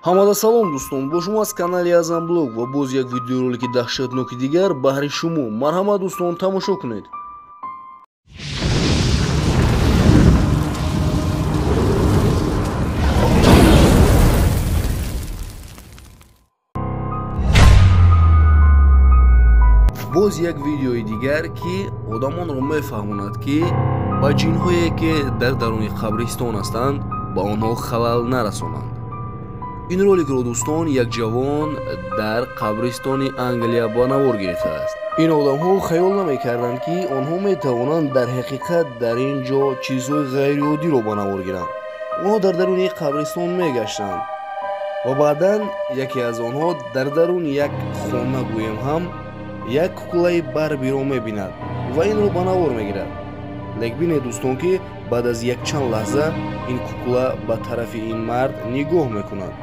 Ҳамада салом дӯстон, бо шумо аз канали Азам Блог ва боз як видеоролики даҳшатноки дигар баҳри шумо. Марҳамат дӯстон, тамошо кунед. Боз як видеои дигар, ки одамонро мефаҳмонад, ки ба ҷинҳое, ки дар даруни қабристон ҳастанд, ба онҳо халал нарасонанд. Ин роликро дӯстон як ҷавон дар қабристони Англия ба навор гирифтааст. Ин одамҳо хаёл намекарданд, ки онҳо метавонанд дар ҳақиқат дар ин ҷо чизҳои ғайриоддиро ба навор гиранд. Онҳо дар даруни қабристон мегаштанд ва баъдан яке аз онҳо дар даруни як хона гӯем ҳам як куклаи барбиро мебинад ва инро ба навор мегирад. Лек бинед дӯстон, ки баъд аз якчанд лаҳза ин кукла ба тарафи ин мард нигоҳ мекунад.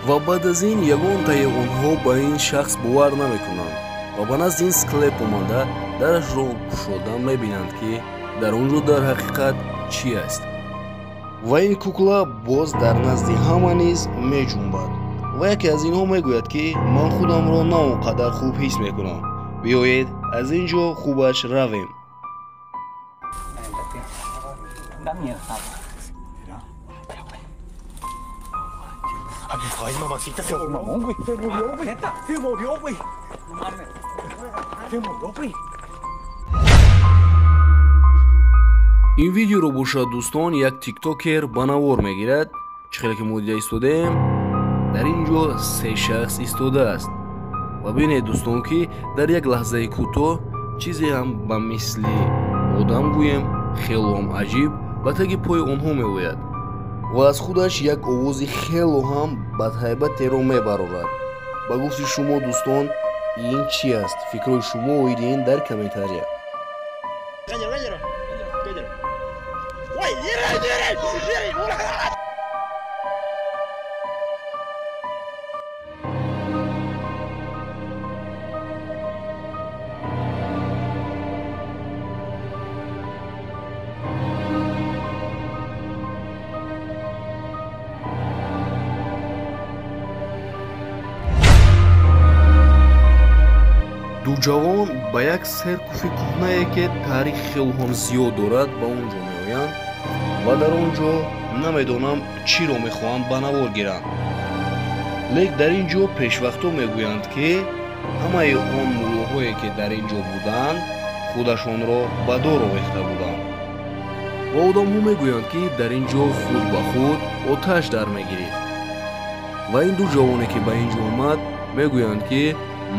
Ва баъд аз ин ягонтаи онҳо ба ин шахс бовар намекунанд ва ба назди ин склеп омада дарашро кушода мебинанд, ки дар он ҷо дар ҳақиқат чӣ аст. Ва ин кукла боз дар назди ҳама низ меҷунбад ва яке аз инҳо мегӯяд, ки ман худамро на он қадар хуб ҳис мекунам, биёед аз ин ҷо хубаш равем. Ay, mamacita, se mamón, güey. Se murió, güey. Se murió, güey. No mames. Se murió, güey. Ин видеоро бошад дӯстон як тиктокер ба навор мегирад. Чӣ хеле ки мо дида истодаем, дар ин ҷо се шахс истодааст. Ва бинед дӯстон, ки дар як лаҳзаи кӯтоҳ чизе ҳам ба мисли одам гӯем хело ҳам аҷиб ба таги пои онҳо меояд ва аз худаш як овози хело ҳам бадҳайбатеро мебарорад. Ба гуфти шумо дӯстон, ин чӣ аст? Фикрҳои шумо оиди ин дар комментария. Ду ҷавон ба як серкуфи кӯҳнае, ки таърихи хело ҳам зиёд дорад, ба он ҷо меоянд ва дар он ҷо намедонам чиро мехоҳанд ба навор гиранд. Лек дар ин ҷо пешвақтҳо мегӯянд, ки ҳамаи он муллоҳое, ки дар ин ҷо буданд, худашонро ба дор овехта буданд. Ва одамҳо мегӯянд, ки дар ин ҷо худ ба худ оташ дар мегирифт. Ва ин ду ҷавоне, ки ба ин ҷо омад, мегӯянд, ки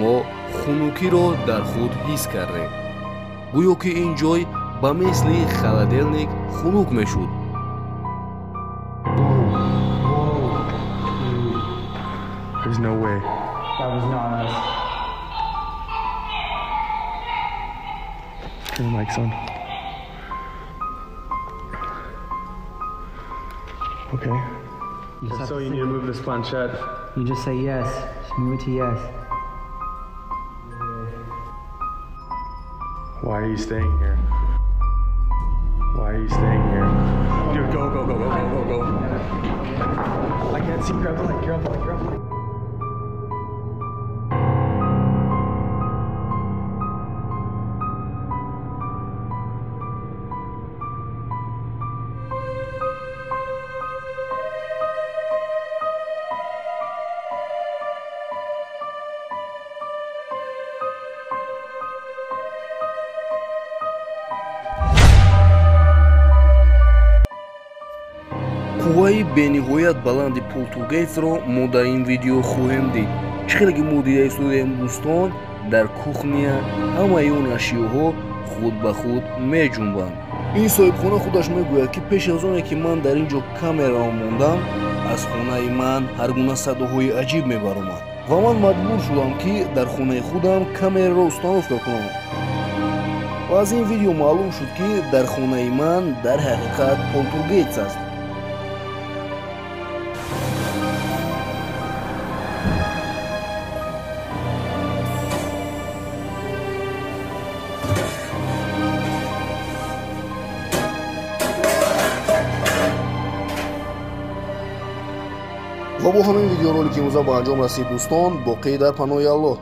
мо хунукиро дар худ ҳис кардем. Гӯё ки ин ҷой ба мисли холодильник хунук мешуд. There's no way. That was not us. Turn the mics on. Okay. So you need to move this planchette. You just say yes. Just move it to yes. Why are you staying here? Why are you staying here? Dude, go, go, go, go, go, go, go. I can't see. Grab the light, grab the light, grab the light. Қувваи бениҳоят баланди полтургейтсро мо дар ин видео хоҳем дид. Чӣ хеле ки мо дида истодаем дӯстон, дар кухния ҳамаи он ашёҳо худ ба худ меҷунбанд. Ин соҳибхона худаш мегӯяд, ки пеш аз оне ки ман дар ин ҷо камераро мондам, аз хонаи ман ҳар гуна садоҳои аҷиб мебаромад. Ва ман маҷбур шудам, ки дар хонаи худам камераро установка кунам. Ва аз ин видео маълум шуд, ки дар хонаи ман дар ҳақиқат полтергейст аст. Ва бо ҳамин видеоролики имрӯза ба анҷом расид, дӯстон. Боқӣ дар паноҳи Аллоҳ.